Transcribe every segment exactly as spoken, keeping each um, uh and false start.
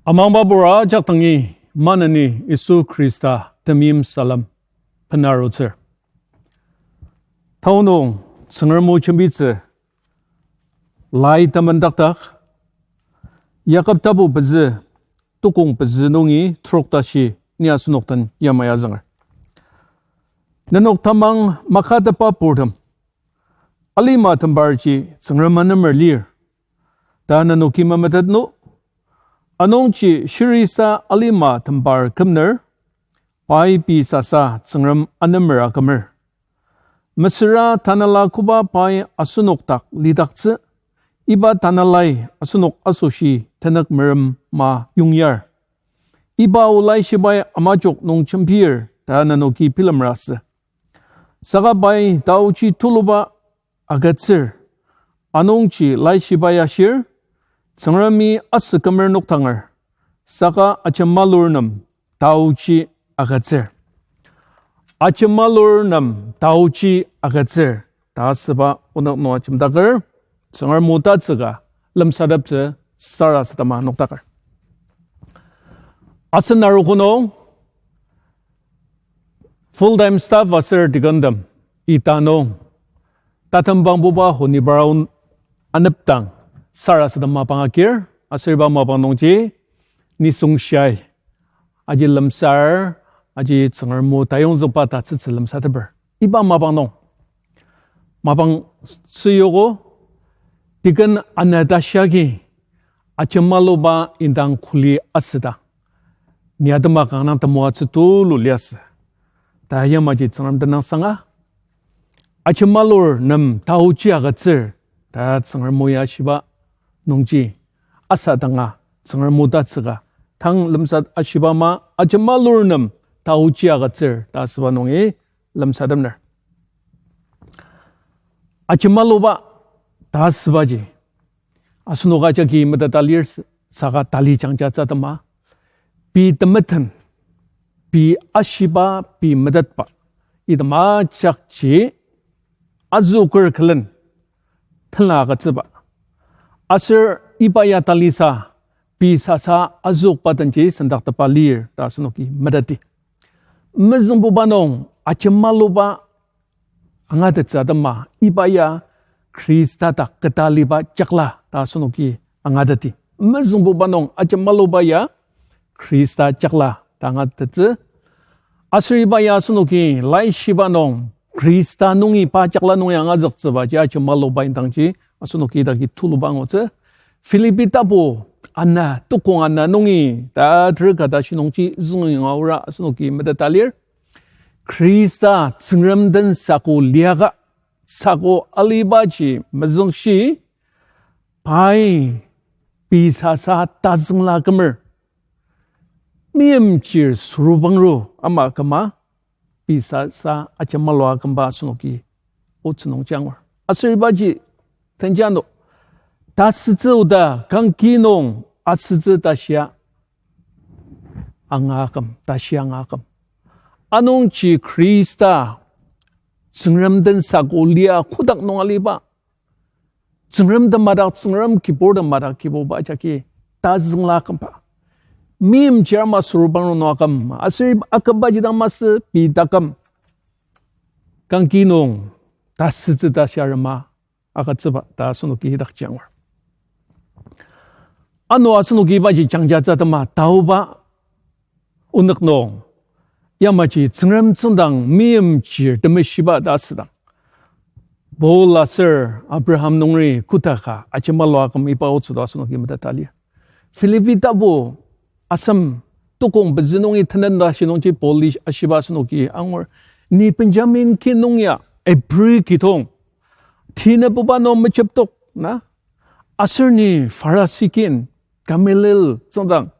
Amangba bura jakdangi maneni Yisu Khrista temeim salem benarutsür. Tanü nung Tsüngrem o jembitsü lai temendakdak, Yakob tapu pezü, tukong pezü nungi trok tashi ni asenok den yamai azünger. Nenok tamang makatepa purtem, alima tembarji Tsüngrem anemer lir ta nenoki memetet nü? Anungji shirisa alima tembar kümner, pai pei sasa Tsüngrem anemer akümer. Mesüra tanela koba pai asenok dak lidaktsü, iba tanelai asenok asoshi tenük merem ma yongyar. Iba o Laishibai amajok nung jembir ta nenoki bilemrasü. Saka pai taoji tuluba agütsür. Anungji Laishibai ashir, Tsüngremi asü kümer noktanger, saka ajemalur nem taoji agütsür. Ajemalur nem taoji agütsür ta asüba onük nung ajemdaker, Tsüngrem o tatsüka lemsateptsü sarasadema noktaker. Asen arogo nung full time staff aser deacontem ita nung tatembangbuba honi brown anepdang sarasadem mapang akir, aser iba mapang nungji nisung shiai, aji lemsar, aji Tsüngrem o tayongzükba tatsütsü lemsateper. Iba mapang nung mapang süyogo, deacon ana tashi agi ajemaluba indang kuli asüdang, ni atema kanga temoatsü tulu liasü ta yamaji Tsüngrem tenüngsanga, ajemalur nem taoji agütsür ta Tsüngrem o ya ashiba nungji, asadanga Tsüngrem o tatsüka tang lemsat ashiba ama ajemalur nem taoji agütsür ta asüba nungi lemsatemner. Ajemaluba ta asübaji asenok ajaki meteta lir, saka tali jangjatsü atema, pei temeten, pei ashiba, pei metetba, item ajakji azüoker külen tenla agütsüba. Aser iba ya talisa, pei sasa azüokba denji sendaktepa lir ta asenoki meteti. Mezüngbuba nung ajemaluba angatettsü atema, iba ya Khrista dak ketaliba jakla ta asenoki angateti. Mezüngbuba nung ajemaluba ya Khrista jakla ta angatettsü. Aser iba ya asenoki Laishiba nung Khrista nungi pa jakla nungi angazüktsübaji ajemaluba indangji asenoki idaki tuluba angutsü. Philippi tapu ana, tukong ana nungi ta ter ka tashi nungji züngi ngaura asenoki meteta lir. Khrista Tsüngrem den sako liaka, sako alibaji mezüngshi, pai pei sasa tazüngla kümer, meimchir sorubangru ama küma, pei sasa ajemalua kümba asenoki otsü nungji angur. Aser ibaji tenjano, tasütsü oda kangki nung asütsü tashia anga aküm, tashi anga aküm. Anungji Khrista Tsüngrem den sako lia kotak nung aliba, Tsüngrem temadak, Tsüngrem kibur temadak kibuba jagi tazüngla kümba, meimchir ama sorubangru nung aküm, aser akümbaji dang masü pei taküm kangki nung tasütsü tashi arema agütsüba ta asenoki idakji angur. Ano asenoki ibaji jangjatsü atema taoba onük nung, yamaji Tsüngrem tsüngdang meimchir temeshiba ta asüdang, Paul aser Abraham nungri kotaka ajemalua küm iba otsü to asenoki meteta lir. Philippi tapu asem tukong pezü nungi tenenta shi nungji Paul-i ashiba asenoki angur, ni Benjamin kin nung ya, Hebrew kidong, tinabuba nung mejeptok na, aser ni Pharisi kin, Gamaliel tsüngdang,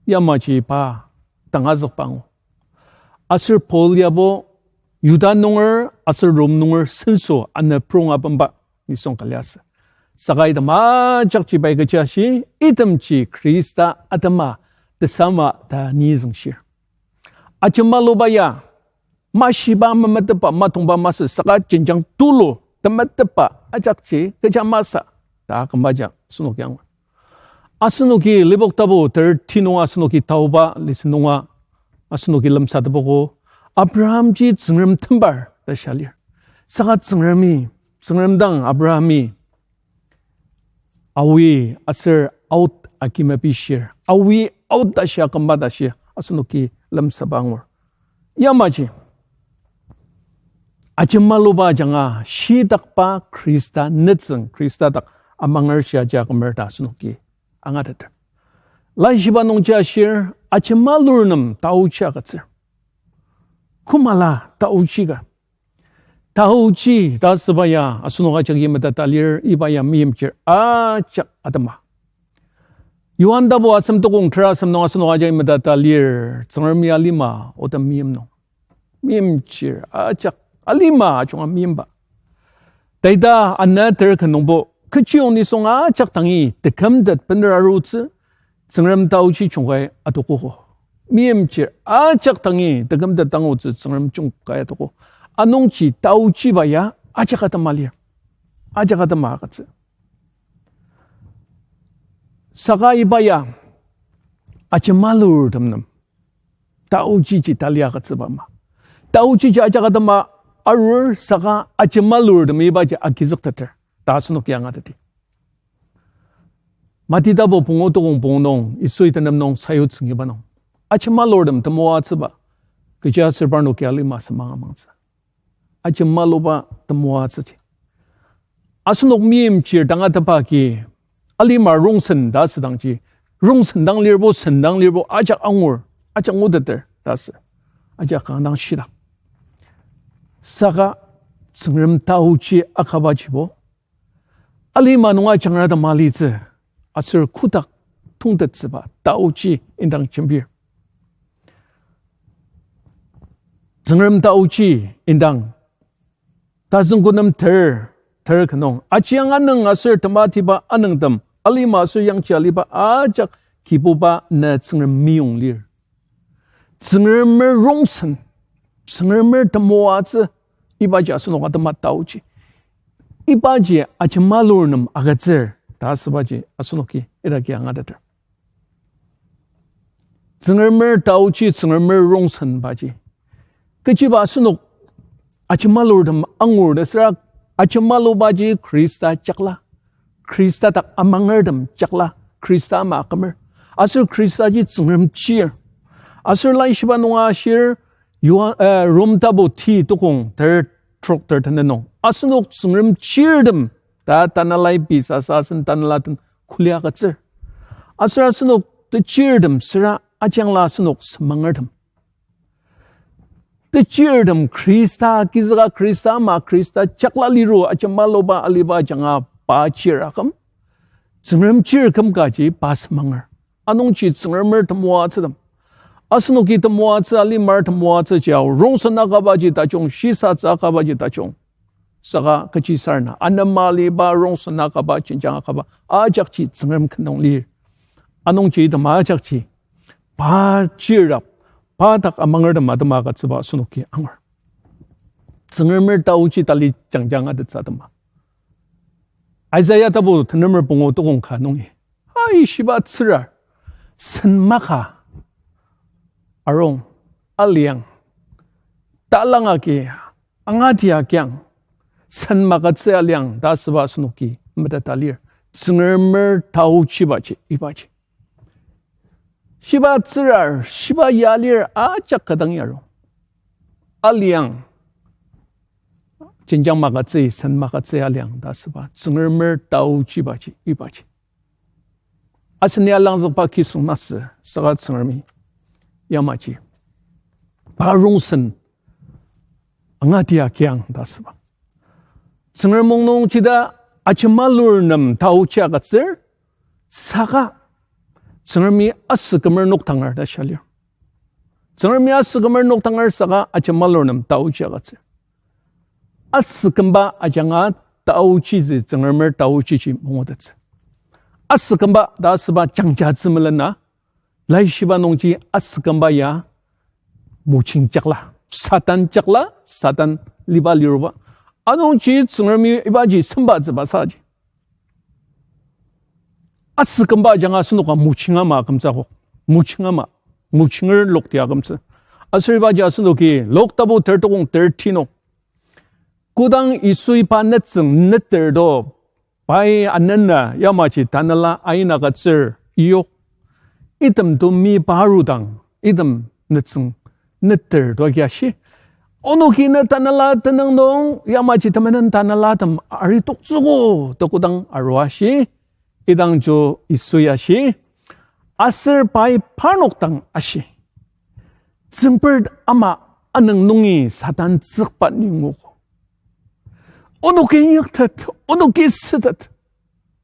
yamaji pa tangazükba angu. Aser Paul yabo Yuda nunger aser Rom nunger senso ana prung abemba nisung ka liasü. Saka item ajakji pai kechi ashi, itemji Khrista atema tesama ta ni züngshir. Ajemaluba ya, mashiba memetetba matongba masü, saka jenjang tulu temetetba ajakji kecha masü ta kümbaji asenoki angur. Asenoki Lipok tapu thirteen nung asenoki taoba listen nunga asenoki lemsatepogo, Abrahamji Tsüngrem tembar ta shia lir. Saka Tsüngremi, Tsüngrem dang Abrahami awi aser aot agi mepishir. Awi aot ta shia kümba ta shia asenoki lemsaba angur. Yamaji ajemaluba ajanga shitakba Khrista nütsüng, Khrista dak amanger shia ja kümer ta asenoki angateter. Laishiba nungji ashir, ajemalur nem taochi agütsür. Kümala taochi ka. Taochi ta asüba ya asenok ajaki meteta lir, iba ya meimchir ajak atema. Johan tapu asem tukong tera asem nung asenok ajaki meteta lir, Tsüngremi alima otem meim nung. Meimchir ajak alima ajunga meimba. Taita ana ter ken nungbo, kechiyong nisung ajak dangi tekümtet bener arutsü, Tsüngrem taochi jungkai adokogo. Meimchir ajak dangi tekümtet angutsü Tsüngrem jungkai adokogo. Anungji taochiba ya ajak atema lir. Ajak atema agütsü. Saka iba ya ajemalurtem nem taochiji tali agütsüba ama. Taochiji ajak atema arur saka ajemalurtem ibaji agizükteter ta asenoki angateti. Mati tapu pungu tukong pungu nung, Yisui tenem nung sayutsüngiba nung, ajemalurtem temoatsüba kechiaser parnoki alima semang amangtsü. Ajemaluba temoatsüji. Asenok meimchir tangatetba agi, alima rongsen ta asüdangji, rongsen dang lirbo, sen dang lirbo, ajak angur, ajak nguteter ta asü, ajak kanga dang shitak. Saka Tsüngrem taochi akabajibo alima nunga jangra ta malitsü, aser kotak tongtettsüba taochi indang jembir. Tsüngrem taochi indang, tazüng konem ter, ter ken nung, ajiang anüng aser tematiba anüngtem, alima aser yangji aliba ajak Kibuba na Tsüngrem meyong lir. Tsüngremer rongsen, Tsüngremer temoatsü, ibaji asenok atema taochi. Ibaji ajemalur nem agütsür ta asübaji asenoki idaki angateter. Tsüngremer taochi, Tsüngremer rongsenbaji, kechiba asenok ajemalurtem angur ta süra, ajemalubaji Khrista jakla, Khrista dak amangertem jakla, Khrista ama akümer. Aser Khristaji Tsüngrem chir. Aser Laishiba nunga ashir, Yoha-, eh, Rom tapu ti tukong ter trok ter tenet nung, asenok Tsüngrem chirtem ta tanelai pei sasa asen tanela den kuli agütsür. Aser asenok techirtem süra ajangla asenok semangertem. Techirtem Khrista kizüka, Khrista ama, Khrista jakla liru ajemaluba aliba ajanga pa chir aküm, Tsüngrem chir küm kaji pa semanger. Anungji Tsüngremer temoatsütem, asenoki temoatsü, alimar temoatsüji ao, rongsen akabaji tajung, shisatsü akabaji tajung. Saka kechisarena anema aliba, rongsen akaba, jenjang akaba ajakji Tsüngrem ken nung lir. Anungji item ajakji pa chirap, pa dak amangertem atema agütsüba asenoki angur. Tsüngremer taochi tali jangjang atettsü atema. Isaiah tapu tenemer pungu tukong ka nungi, ai shiba tsürar, sen maka arung, aliang, talang agi, angati agiang, sen makatsü aliang ta asüba asenoki meteta lir. Tsüngremer taochibaji ibaji. Shiba tsürar, shiba ya lir ajak ka dang arung, aliang, jenjang makatsü, sen makatsü aliang ta asüba Tsüngremer taochibaji ibaji. Asen ya langzükba kisüng masü, saka Tsüngremi yamaji pa rongsen angati agiang ta asüba. Tsüngrem mung nung jida ajemalur nem taochi agütsür, saka Tsüngremi asükümer noktanger ta shia lir. Tsüngremi asükümer noktanger saka ajemalur nem taochi agütsür. Asükümba ajanga taochiji Tsüngremer taochiji mangutettsü. Asükümba ta asüba jangjatsü melena, Laishiba nungji asükümba ya muching jakla, Satan jakla, Satan liba liruba. Anungji Tsüngremi ibaji sembatsüba saji. Asükümba ajanga asenoka muching ama akümtsü akok. Muching ama. Muchinger lokti akümtsü. Aser ibaji asenoki Luk tapu ter tukong thirty nung. Kodang Yisui pa nütsüng neter to, pai anena yamaji tanela aina agütsür yok. Item to mi parudang, item nütsüng neter to agi ashi. Onoki ne tanela tenüng nung, yamaji temenen tanelatem aritoktsüogo to kodang arua shi. Idangji Yisui ashi, aser pai parnok dang ashi, tsüngpert ama anüng nungi Satan tsükba ni nguogo. Onoki inyaktet, onoki sütet,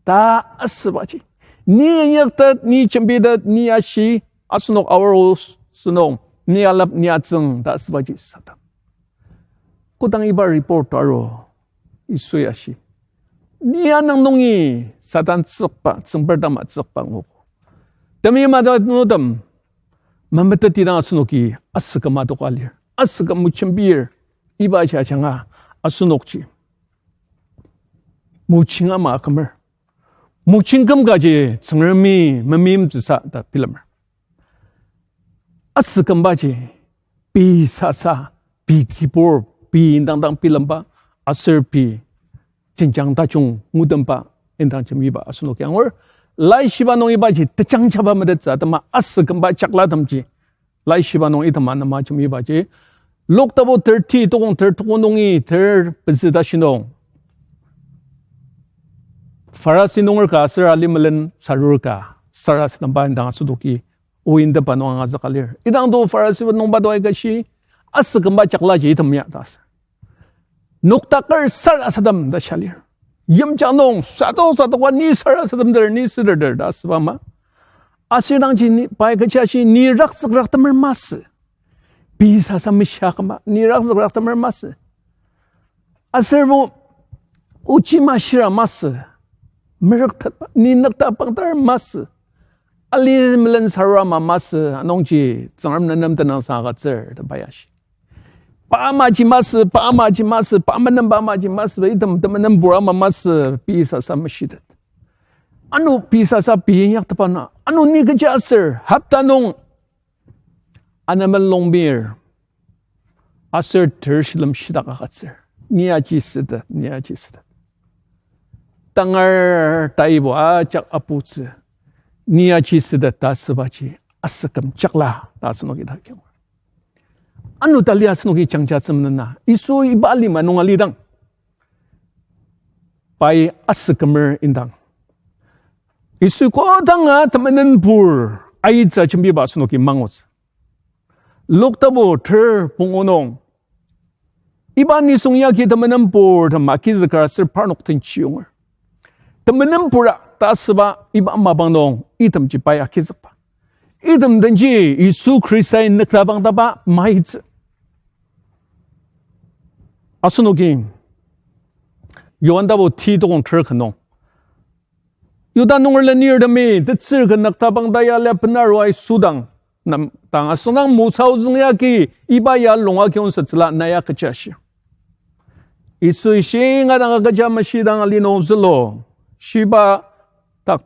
ta asübaji. Ni inyaktet, ni jembitet, ni ashi, asenok aor sünung, ni alap, ni atsüng, ta asübaji Satan. Kodang iba report aru, Yisui ashi, ni anüng nungi Satan tsükba, tsüngpert ama tsükba nguogo. Temeim adoknutem, memetetidang asenoki asüküm adoka lir, asüküm mejembir, iba ajanga asenokji muching ama akümer. Muching küm kaji Tsüngremi memeimtsüsa ta bilemer. Asükümbaji, pei sasa, pei kibur, pei indangdang bilemba, aser pei jenjang tajung ngutemba indang jembiba asenoki angur. Laishiba nung ibaji tejangjaba metettsü atema asükümba jaklatemji. Laishiba nung item anema jembibaji. Luk tapu thirty, tokong ter tuko nungi ter pezü tashi nung, Pharisi nunger ka aser alimelen sarur ka sarasademba indang asenoki ointepa nung angazüka lir. Idang to Pharisi nungba to aika shi, asükümba jaklaji item ya ta asür. Noktaker sarasadem ta shia lir. Yimjang nung sadok sadoka ni sarasademdir, ni süderdir ta asüba ama. Aser idangji ni, pai kechi ashi, ni rakzük raktemer masü. Pei sasa meshia küma, ni rakzük raktemer masü. Aser bo ochi mashira masü. Merüktetba, ni nükta pangtar masü. Alimelen sarur ama masü, anungji Tsüngrem nenem tenüngsang agütsür ta pai ashi. Pa amaji masü, pa amaji masü, pa menemba amaji masü, item temenenpur ama masü, pei sasa meshitet. Ano pei sasa pei inyaktepa na, ano ni kechi aser, hopta nung, anamen longbir, aser ter shilem shidak agütsür. Ni aji sütet, ni aji sütet. Tangar taibo ajak aputsü. Ni aji sütet ta asübaji asüküm jakla ta asenoki ta kiangur. Ano tali asenoki jangja tsümnena, Yisu iba lima nung alidang, pai asükümer indang, Yisu kodanga temenenpur aitsü jembiba asenoki mangutsü. Luk tapu ter pungu nung, iba nisung yagi temenenpur tem agizüker aser parnok den chiyunger. Temenenpura ta asüba iba mapang nung itemji pai agizükba. Item denji Yisu Khristai nüktabangdaba maitsü. Asenoki Johan tapu ti tokong ter ka nung, Yuda nunger lenirtemi tetsür ka nüktabangda ya lia benaru Yisu dang, nem dang asüngdang Mosa ozüng yagi iba ya lung agi onsettsüla na ya kechi ashi. Yisui shinga dang agüja mashidang ali nung zülu, shiba dak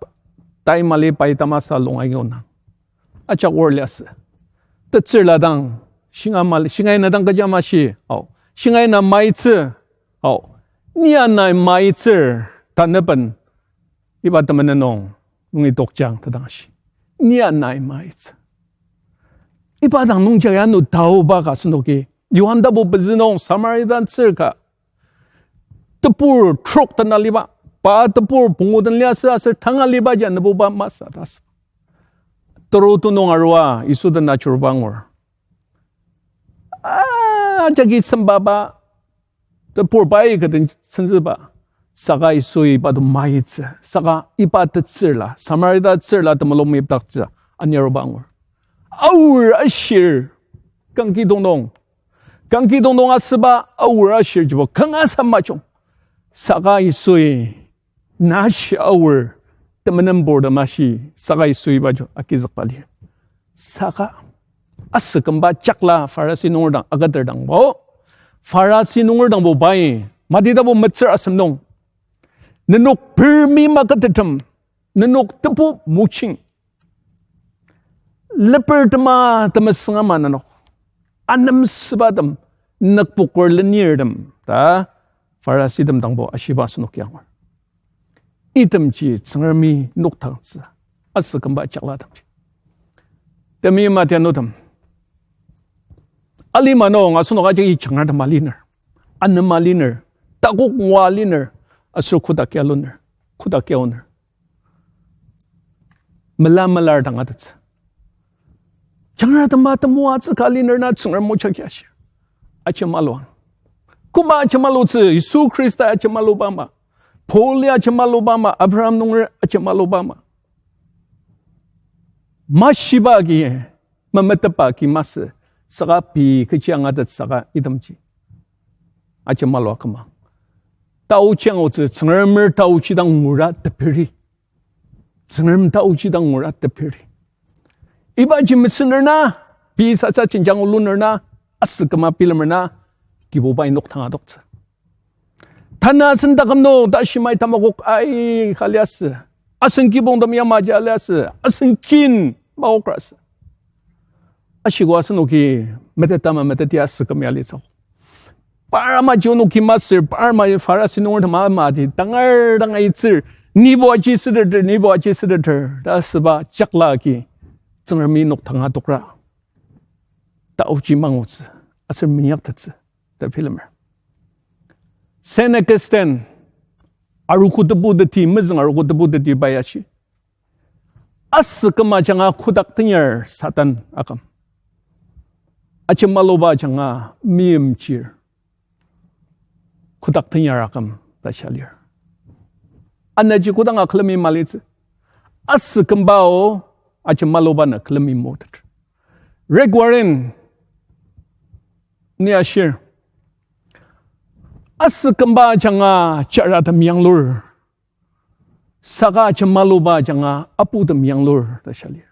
tai mali pai tamasa lung agi ona. Ajak or liasü. Tetsürla dang, shinga mali, shinga ina dang kecha mashi, ao. Shinga ina maitsü, ao. Ni anai maitsür, taneben, iba temenen nung, nungi tokjang ta dang shi. Ni anai maitsü. Iba dang nungja ya ano taoba ka asenoki, Johan tapu pezü nung Samaritan tsür ka tebur trok den aliba, pa tebur pungu den liasü aser tanga aliba ja nübuba masü ta asü. Teru tu nung arua Yisu den ajuruba angur. Ah, jagi sembaba, tebur pai ka den senzüba. Saka Yisui iba to maitsü. Saka iba tetsürla, Samarita tsürla temulung mipdaktsü anir aruba angur. Aor ashir, kangkidong nung. Kangkidong nung asüba aor ashir jibo kangasa majung. Saka Yisui nashi aor temenenpur ta mashi, saka Yisui iba jo agizükba lir. Saka asükümba jakla Pharisi nunger dang agüter dangbo, Pharisi nunger dangbo pai, Mati tapu metsür asem nung, nenok permi magütetem, Nenok tebu mojing. Leper tema temesüng ama nenok. Anemsübatem, nükpoker lenirtem ta Pharisitem dangbo ashiba asenok angur. Itemji Tsüngremi nokdaktsü, asükümba jaklatemji. Temeim adianutem, alima nung asenok ajaki jangratem aliner, anema liner, takok ngua liner, aser kodak ya luner, kodak ya oner. Mela melar dang atettsü. Jangratemba temoatsü ka liner na Tsüngrem moja ki ashir. Ajemaluang. Koma ajemalutsü, Yisu Khrista ajemaluba ama. Paul ya ajemaluba ama, Abraham nunger ajemaluba ama. Mashiba agi, memetetba agi masü, saka pei kechi angatet saka itemji ajemalua küma. Taoji angutsü, Tsüngremer taoji dang ngura teperi. Tsüngrem taoji dang ngura teperi. Ibaji mesüner na, pei sasa jenjang oluner na, asüküma bilemer na, Kibubai nokdang adoktsü. Tanü asen taküm nung, tashimai tamakok aika liasü. Asen kibongtem yamaji aliasü. Asen kin makokrasü. Ashiko asenoki metetama meteti asüküma alitsü. Par amaji onoki masür, par amaji Pharisi nungertem amaji tangar tangaitsür, nibo aji süteter, nibo aji süteter ta asüba jakla agi Tsüngremi nokdang adokra. Taoji mangutsü, aser minyaktettsü ta bilemer. Saint Augustine, arogo tebu teti, mezüng arogo tebu teti pai ashi, asüküma ajanga kotak tenyar Satan aküm. Ajemaluba ajanga meimchir kotak tenyar aküm ta shia lir. Anaji kodanga külemi malitsü. Asükümbao ajemaluba na külemi motet. Rick Warren ni ashir, asükümba ajanga charatem yanglur, saka ajemaluba ajanga aputem yanglur ta shia lir.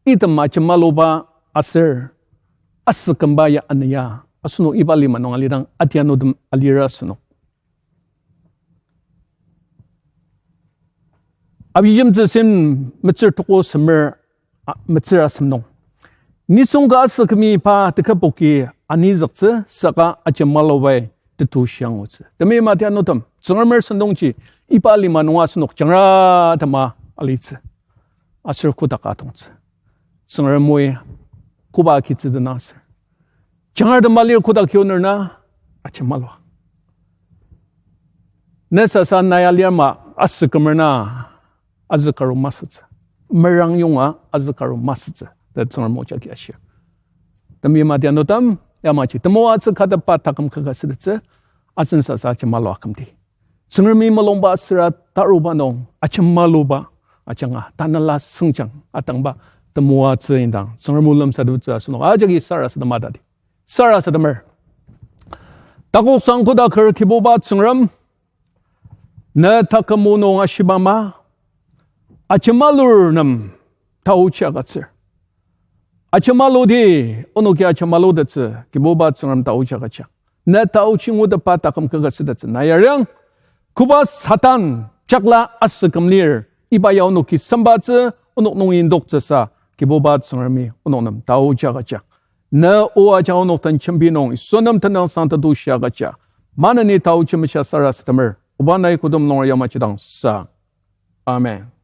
Item ajemaluba aser asükümba ya ana ya, asenok iba lima nung alidang adianutem alira asenok. Abijemtsü sim metsür tuko semer, a, metsür asem nung, nisung ka asükümi pa teküboki anizüktsü saka ajemalubai tetu shiangutsü. Temeim adianutem, Tsüngremer sentongji iba lima nung asenok jangratema alitsü. Aser kodak atongtsü. Tsüngremi koba kitsü dena aser, jangratema lir kodak kioner na ajemalua. Ne sasa nai alima asükümer na azükaru masütsü. Merang yonga azükaru masütsü ta Tsüngrem moja ki ashir. Temeim adianutem, yamaji temoatsü katepa taküm kaka sütettsü, asen sasa ajemalua akümdi. Tsüngremi mulungba süra taruba nung ajemaluba ajanga tanela sengjang atangba temoatsü indang Tsüngrem o lemsatepa asenok ajaki sarasadema tadi. Sarasademer. Takoksang kodaker Kibuba Tsüngrem, ne taküm o nung ashiba ama, ajemalur nem taochi agütsür. Ajemaludi, onoki ajemalutettsü, Kibuba Tsüngrem taochi agüjang. Ne taochi ngutepa taküm kaka sütettsü na yariang, koba Satan jakla asüküm lir, iba ya onoki sembatsü, onok nung indoktsüsa, Kibuba Tsüngremi onok nem taochi agüjang. Ne o ajak onok den jembi nung Yisu nem tenüngsang tetushi agüja. Maneni taochi mesha sarasademer. Oba nai kodem nunger yamaji dang sang. Amen.